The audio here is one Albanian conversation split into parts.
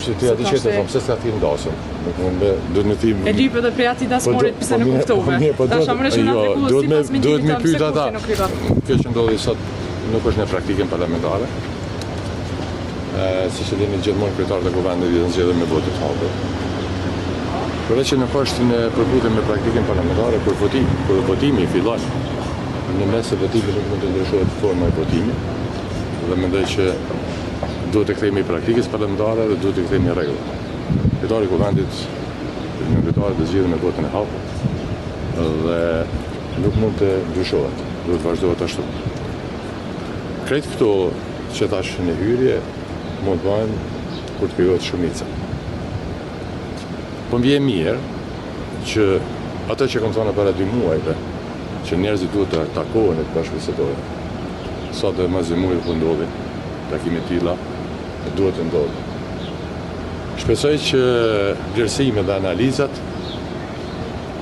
Se ti a di që të thomë, pse s'ka thirrë n'dasëm? Nuk mund me, duhet me thirrë... E lyp edhe prej atij dasmorit po pse nuk po u ftove. Po mirë, po Tash duhet, më reshën jo, atë ku duhet me, sipas duhet mendimit me tënd pse pyet ata. Kurti nuk i ka. Kjo që ndodhi sot nuk është në praktikën parlamentare. Siç e dini gjithmonë kryetarët e kuvendit janë zgjedhur me votë të hapur. Përveç që nuk është në përputhje me praktikën parlamentare, kur votimi, kur votimi fillon, në mes të votimit nuk mund të ndryshohet forma e votimit dhe mendoj që duhet të kthehemi praktikës parlamentare dhe duhet të kthehemi rregullave. Kryetari i kuvendit, nënkryetarët të zgjidhen me votën e hapur dhe nuk mund të ndryshohet, duhet të vazhdohet ashtu. Krejt këto që thash në hyrje mund të bëhen kur të krijohet shumica. Po më vjen mirë që ato që kam thënë para dy muajve, që njerëzit duhet të takohen e të bashkëbisedojnë. Sot edhe mas dy muajve po ndodhin takime të tilla, duhet të ndodhin. Shpresoj që vlerësimet dhe analizat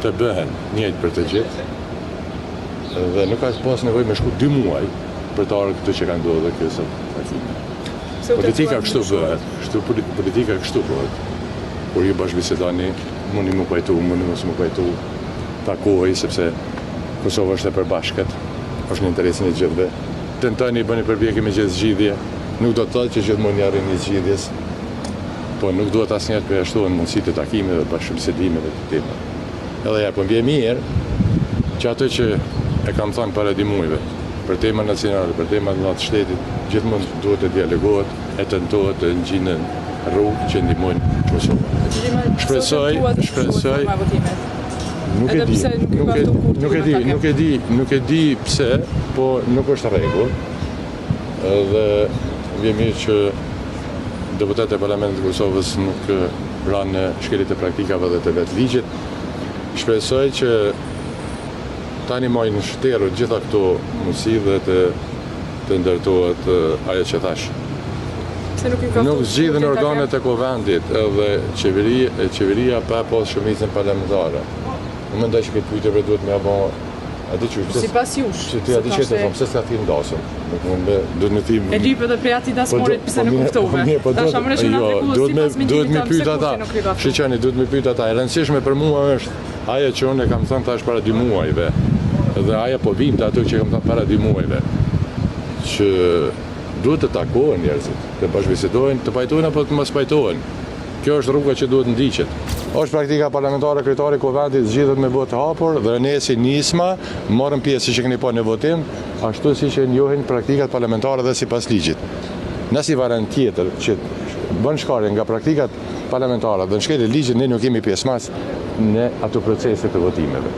të bëhen njëjtë për të gjithë dhe nuk ka pas nevojë me shku dy muaj për të ardhur këtu që ka ndodhur kjo sot takime. Politika kështu bëhet, kështu politika kështu bëhet. Kur ju bashkëbisedoni, mundi mu pajtu, mundi mos mu pajtu, takohej sepse Kosova është e përbashkët, është në interesin e gjithëve. Tentoni bëni përpjekje me gjetë zgjidhje, nuk do të thotë që gjithmonë i arrini zgjidhjes, po nuk duhet asnjëherë të përjashtohen mundësitë e takimeve, bashkëbisedimeve të temave. Edhe ja, po më vjen mirë që ato që e kam thënë para dy muajve, për tema nacionale, për tema të mëdha të shtetit, gjithmonë duhet të dialogohet e tentohet të gjinden rrugë që ndihmojnë Kosovën. Shpresoj, shpresoj, nuk e di, nuk e nuk e di, nuk e di, nuk e di pse, po nuk është rregull. Dhe vjen mirë që deputetët e Parlamentit të Kosovës nuk ranë në shkelje të praktikave dhe të vetë ligjit. Shpresoj që tani me i shterru gjitha këto mundësi dhe të të ndërtohet ajo që thash. Nuk zgjidhen organet e kuvendit edhe qeveri, qeveria pa pas shumicën parlamentare. Unë mendoj që këtë pyetje duhet me ja bo A di që pse Sipas jush. Se ti a di që të thomë, pse s'ka thirrë n'dasëm? Nuk mund me duhet me thirr. E lyp edhe prej atij dasmorit pse nuk u ftove. Po, po, Tash më reshën jo, atë duhet me duhet me pyet ata. Kurti nuk i ka ftuar. Shiqoni, duhet me pyet ata. E rëndësishme për mua është ajo që unë e kam thënë tash para dy muajve. Dhe ajo po vim te ato që kam thënë para dy muajve. Që duhet të takohen njerëzit, të bashkëbisedojnë, të pajtohen apo të mos pajtohen. Kjo është rruga që duhet ndiqet. Është praktika parlamentare kryetari i Kuvendit zgjidhet me votë të hapur dhe ne si Nisma morëm pjesë siç e keni pa në votim, ashtu siç e njohin praktikat parlamentare dhe sipas ligjit. Në asnjë variant tjetër që bën shkarje nga praktikat parlamentare dhe në shkelje të ligjit ne nuk jemi pjesëmarrës në ato procese të votimeve.